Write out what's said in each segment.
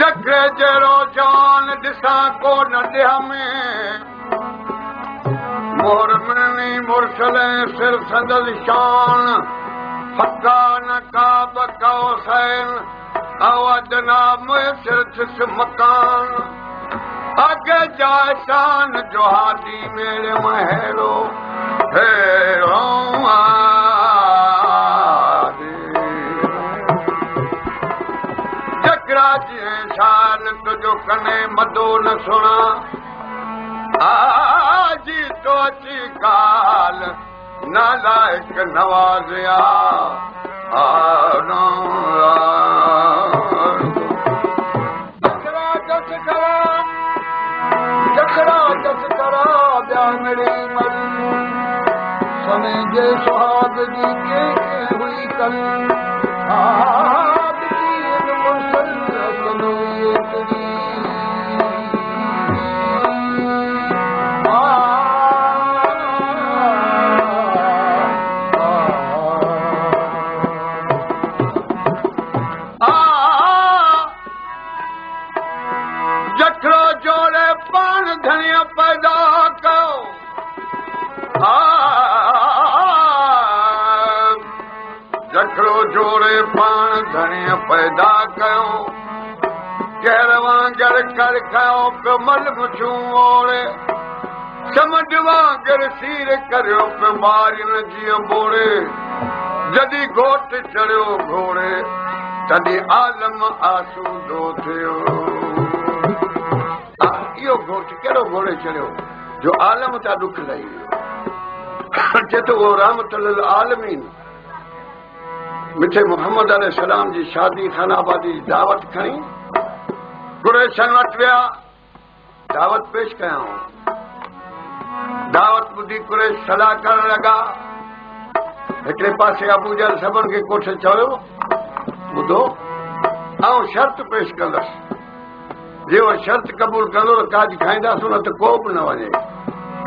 جکڙي جهڙو جان ڏسان ڪو نه ڏيهه ۾، مهر مڙني مرسل ۽ سر سندس شان، فقا نه قاب قوسين او ادنيٰ ميسر ٿيس مڪان، اڳي جاء شان جو هادي ميڙيم هيڙو هيڙو آهي. جکڙا جيئن شال تنهنجو ڪني مدو نه سڻا، آجي تو اچي ڪال نالائق نوازيا. جکڙا جس کرا جکڙا جس کرا ٻيا مڙئي مل، سمي جي سهاڳ جي ڪنهن ڪنهن هئي ڪل، عابدين مرسل عقل ايتري. جکڙو جوڙي پاڻ ڌڻيء پيدا ڪيو، جکڙو جوڙي پاڻ ڌڻيء پيدا ڪيو، ڪهر وانگر ڪر کنيو پيو مل مڇون اوڙي، سمنڊ وانگر سير ڪريو پيو ٻارين جيئن ٻوڙي، جڏهن گهوٽ چڙهيو گهوڙي، تڏهن عالم آسودو ٿيو. اهو گهوٽ ڪهڙو گهوڙي چڙهيو جو عالم تان ڏک لهي ويو. چئي ٿو اهو رحمت للعالمين مٺي محمد عليه السلام جي شادي خانه آبادي جي دعوت کڻي قريشن وٽ ويا، دعوت پيش ڪيائون. دعوت ٻڌي قريش صلاح ڪرڻ لڳا. هڪڙي پاسي ابو جهل سڀن کي ڪوٺي چيو، ٻڌو، آئون شرط پيش ڪندس، جي اهو شرط قبول ڪندو ته ڪاڄ کائينداسون، نه ته ڪو به نه وڃي.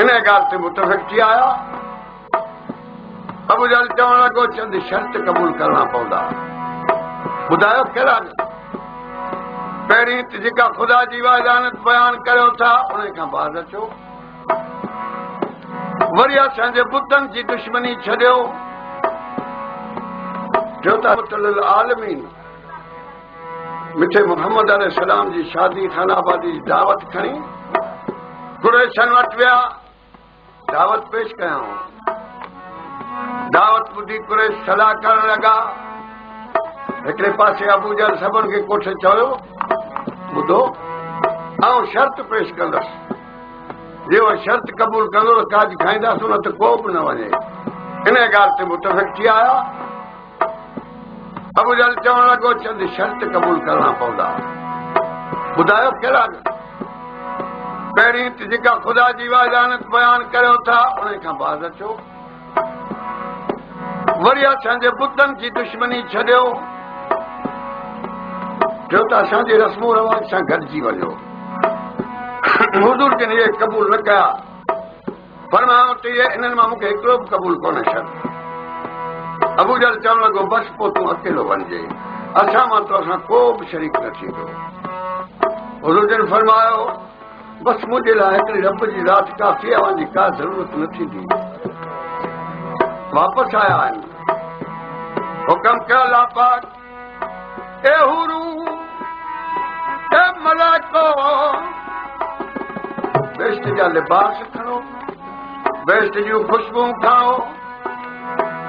انهيء ڳالهه تي متفق ٿي آيا. ابو جهل چوڻ لڳو، چند شرط قبول ڪرڻا پوندا. ٻڌايو ڪهڙا؟ پهرين ته جيڪا خدا جي وحدانيت بيان ڪريو ٿا، انهي کان باز اچو. وري اسان جي بتن جي دشمني ڇڏيو. ٽيون ته رحمت للعالمين مٺي محمد عليه السلام جي شادي خانه آبادي جي دعوت کڻي قريشن وٽ ويا، دعوت پيش ڪيائون. دعوت ٻڌي قريش صلاح ڪرڻ لڳا. هڪڙي پاسي ابو جهل سڀن کي ڪوٺي چيو، ٻڌو، آئون شرط پيش ڪندس، جي اهو شرط قبول ڪندو ته ڪاڄ کائينداسون، نه ته ڪو به نه وڃي. انهيء ڳالهه تي متفق ٿي آيا. ابو جهل چوڻ لڳو، چند شرط قبول ڪرڻا پوندا. ٻڌايو ڪهڙا؟ پهرين ته جيڪا خدا جي وحدانيت بيان ڪريو ٿا، انهي کان باز اچو. وري اسان جي بتن جي دشمني ڇڏيو. ٽيون ته اسان جي رسم و رواج سان گڏجي وڃو. حضور جن اهي قبول نه ڪيا. فرمايائون ته اهي انهن مان مون کي هڪڙو به قبول ڪونهي شرط. ابو جهل چوڻ لڳو، بس پوء تون اڪيلو وڃجي، اسان مان تو سان ڪو به شريڪ نه ٿيندو. حضور جن فرمايو، بس منهنجي لاء هڪڙي رب جي ذات ڪافي، اوهان جي ڪا ضرورت نه ٿيندي. واپس آيا آهن. حڪم ڪيو الله پاڪ، اي حورون، اي ملائڪو، بهشت جا لباس کڻو، بهشت جون خوشبوئون کڻو،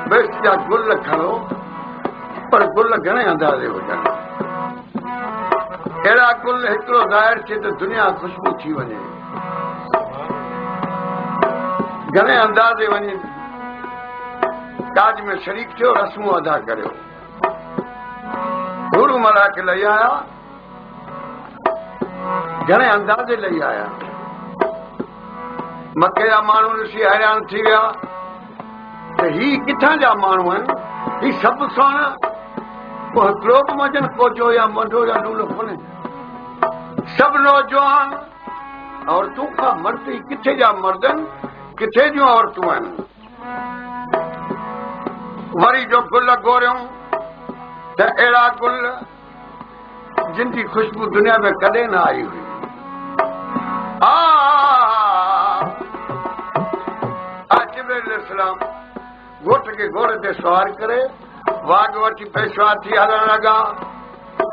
بهشت جا گل کڻو، پر گل گهڻي اندازي هجن، اهڙا گل هڪڙو ظاهر ٿئي ته دنيا خوشبو ٿي وڃي. گهڻي اندازي وڃي ڪاڄ ۾ شريڪ ٿيو، رسمون ادا ڪريو. حورون ملائڪ لهي آيا، گهڻي اندازي لهي آيا. मके जा माण्हू ॾिसी हैरान थी विया त ही किथां जा माण्हू आहिनि, ही सभु सुहिणा, पोइ हिकिड़ो बि मंझनि कोजो या मंडो या लूलो कोन्हे, सभु नौजवान औरतूं खां मर्द ई किथे जा मर्द आहिनि, किथे जूं औरतूं आहिनि। वरी जो गुल गोरियूं त अहिड़ा गुल जिन जी ख़ुशबू दुनिया में कॾहिं न आई हुई। जिब्राईल घोट खे घोड़े ते सवार करे वाग वठी पेशवा थी हलण लॻा,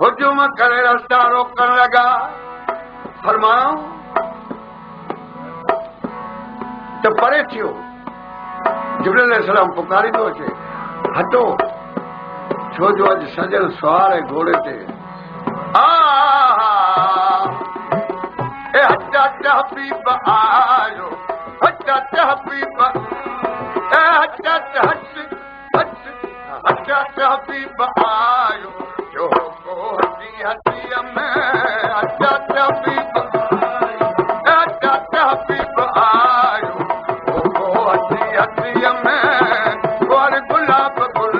हुजूम करे रस्ता रोकण लॻा। फरमायो त परे थियो। जिब्राईल अलैहिस्सलाम पुकारींदो अचे, हटो, छो जो अॼु सजण सवार आहे घोड़े ते। ए हट हबीब आयो, हट हबीब, ए हट हट हट हट हबीब आयो, जो को हटी हटीअ में, हट हबीब आयो, हट हबीब आयो, को हटी हटीअ में, ग्वार गुलाब गुल,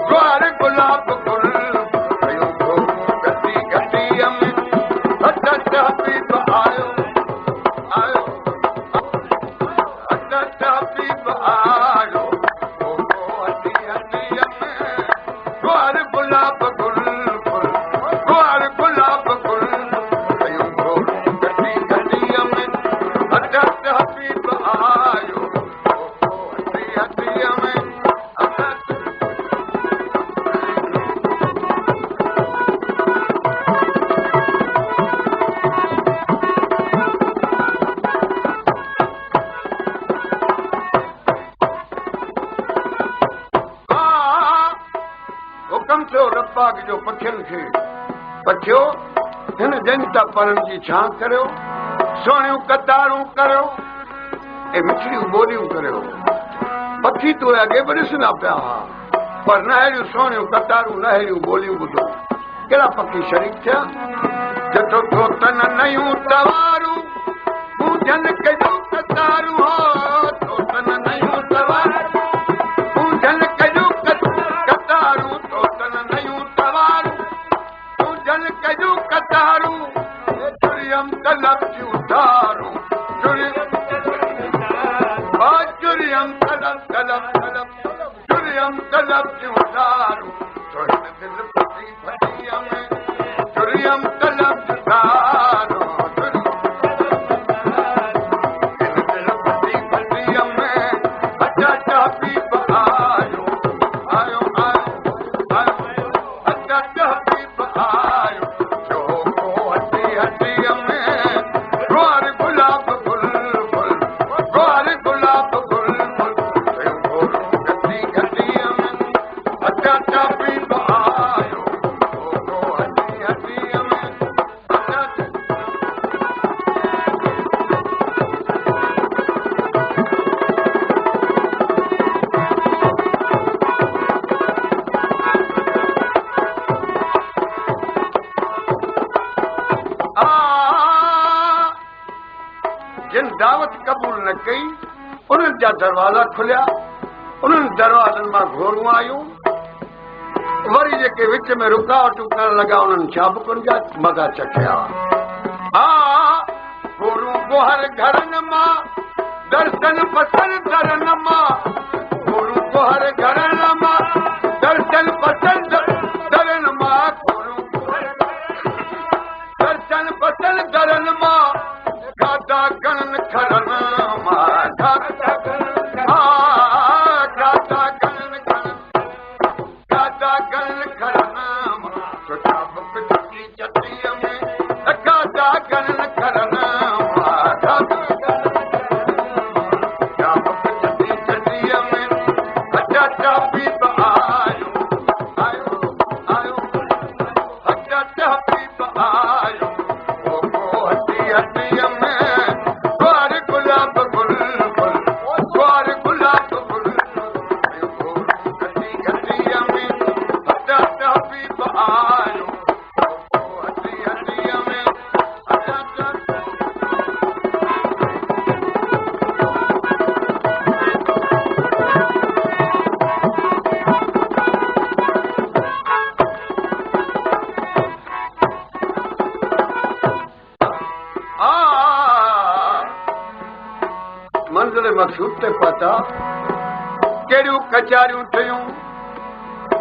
ग्वार गुलाब गुल, कयो गटी गटीअ में, हट हबीब आयो आयो, हट हबीब आयो, हटी हटीअ में, ग्वार गुलाब गुल, ग्वार गुलाब गुल, कयो गटी गटीअ में, हट हबीब आयो, हटी हटीअ में। हुकम थियो रब पाक जो पखियुनि खे, पखियो हिन जनता परनि जी छां करियो, सुहिणियूं कतारूं करियो ऐं मिठड़ियूं ॿोलियूं करियो। पखी त उहे अॻे बि ॾिसंदा पिया हुआ, पर न अहिड़ियूं सुहिणियूं कतारूं, न अहिड़ियूं ॿोलियूं ॿुधो। कहिड़ा पखी शरीक थिया? जथो थो तन नयूं तवारूं, पूंजनि कयूं कतारूं, हो थो तन नयूं तवारूं, पूंजनि कयूं कतारूं, थो तन नयूं तवारूं, पूंजनि कयूं कतारूं, चुरियम तलब थियूं धारूं, चुरियम तलब तलब तलब, चुरियम तलब थियूं धारूं, हिन दिलि फटी फटीअ में, चुरियम तलब थियूं धारूं, हिन दिलि फटी फटीअ में, हट हबीब आयो आयो आयो आयो, हट हबीब आयो, जो को हटी हटीअ में, ग्वार गुलाब गुल गुल, ग्वार गुलाब गुल गुल, गटी गटीअ में, हट हबीब आयो, हटी हटीअ में। जिन दावत क़बूल न कई उन्हनि जा दरवाज़ा खुलिया, उन्हनि दरवाज़नि मां घोरूं आयूं। वरी जेके विच में रुकावटूं करण लॻा उन्हनि चाबुकनि जा मज़ा चखिया। घोरूं गोहर घरनि मां, दर्शन पसंद दरनि मां, घोरूं गोहर घरनि मां, दर्शन पसंद दरनि मां, घोरूं दर्शन पसंद दरनि मां, खाधा गणन खरन मां, खाधा गणन खरन, खाधा गणन खरन मां, चाबुक चटी चटीअ में, खाधा गणन खरन मां, चाबुक चटी चटी मंज़िल मक़सूद ते पहुता। कहिड़ियूं कचारियूं ठहियूं,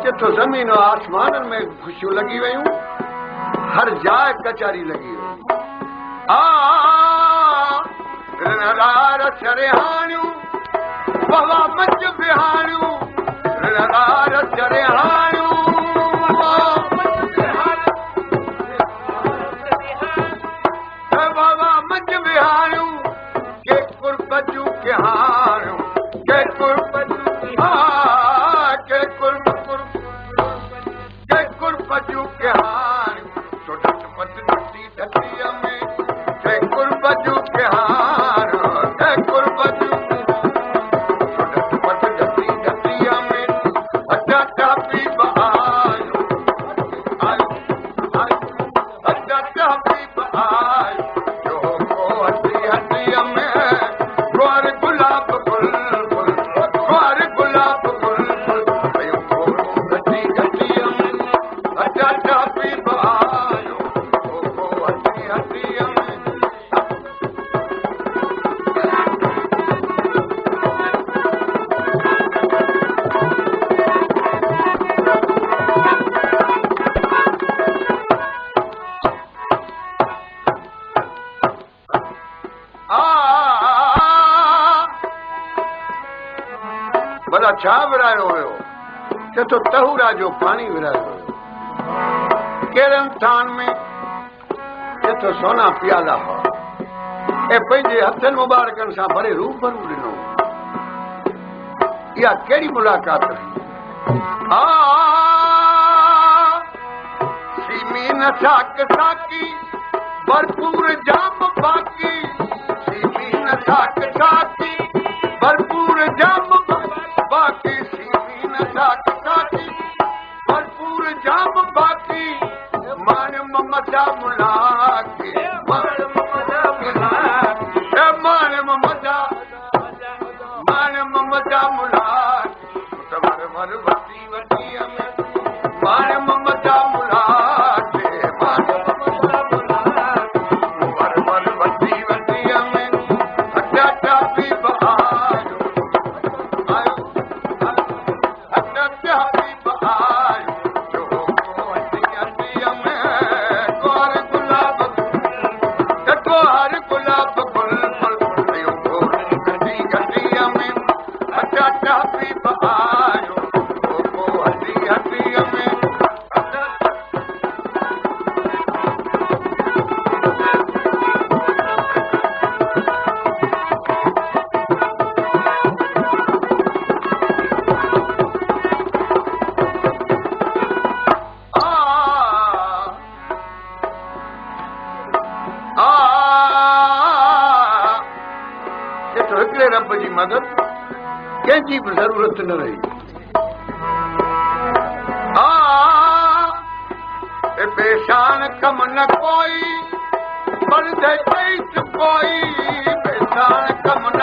जिथो ज़मीन आसमाननि में ख़ुशियूं लॻी वयूं, हर जाइ कचारी लॻी वई। आ रिहाणियूं बवा मंझ बिहाणियूं, रिहाणियूं बाबा मंझ बिहाणियूं, के कुर्ब जूं कहाणियूं, के कुर्ब के कुर्ब कुर्ब के कुर्ब जूं कहाणियूं, तो ढट पट ढटी ढटीअ में के कुर्ब जूं कहाणियूं, के कुर्ब जूं तो ढट पट ढटी ढटीअ में अचा टापी आयो आयो अचा टापी आयो, जो को हटी हटीअ में गोर गुलाब गुल गुल, गोर गुलाब गुल गुल, कयूं घोड़ो घटी घटीअ में अचा टापी आयो, को हटी हटीअ में। भला छा विरायो हुयो? चए थो तहुरा जो पाणी विरायो हुयो। कहिड़नि थान में? चए थो सोना प्याला हुआ ऐं पंहिंजे हथनि मुबारकनि सां भरे रूबरू ॾिनो। इहा कहिड़ी मुलाक़ात हुई? आ सीमीन साक साकी भरपूर जाम बाकी, सीमीन साक साकी भरपूर जाम बाकी, सीमीन साक साकी भरपूर जाम बाकी, मान ममता मुलाकी, मान ममता मुलाकी, मान ममता मान ममता मुलाकी, वर वर वटी वटीअ में मान ममता मुलाकी, मान ममता मुलाकी, वर वर वटी वटीअ में अचा टापी आयो आयो अचा टापी आयो, जो को हटी हटीअ में गोर गुलाब गोर गुलाब गुल गुल, कयूं घोड़ो घटी घटीअ में अचा टापी आयो, को हटी हटीअ में। हिकिड़े रब जी मदद कंहिंजी बि ज़रूरत न रही। आ बेशान कम न कोई, पर चई कोई, बेशान कम न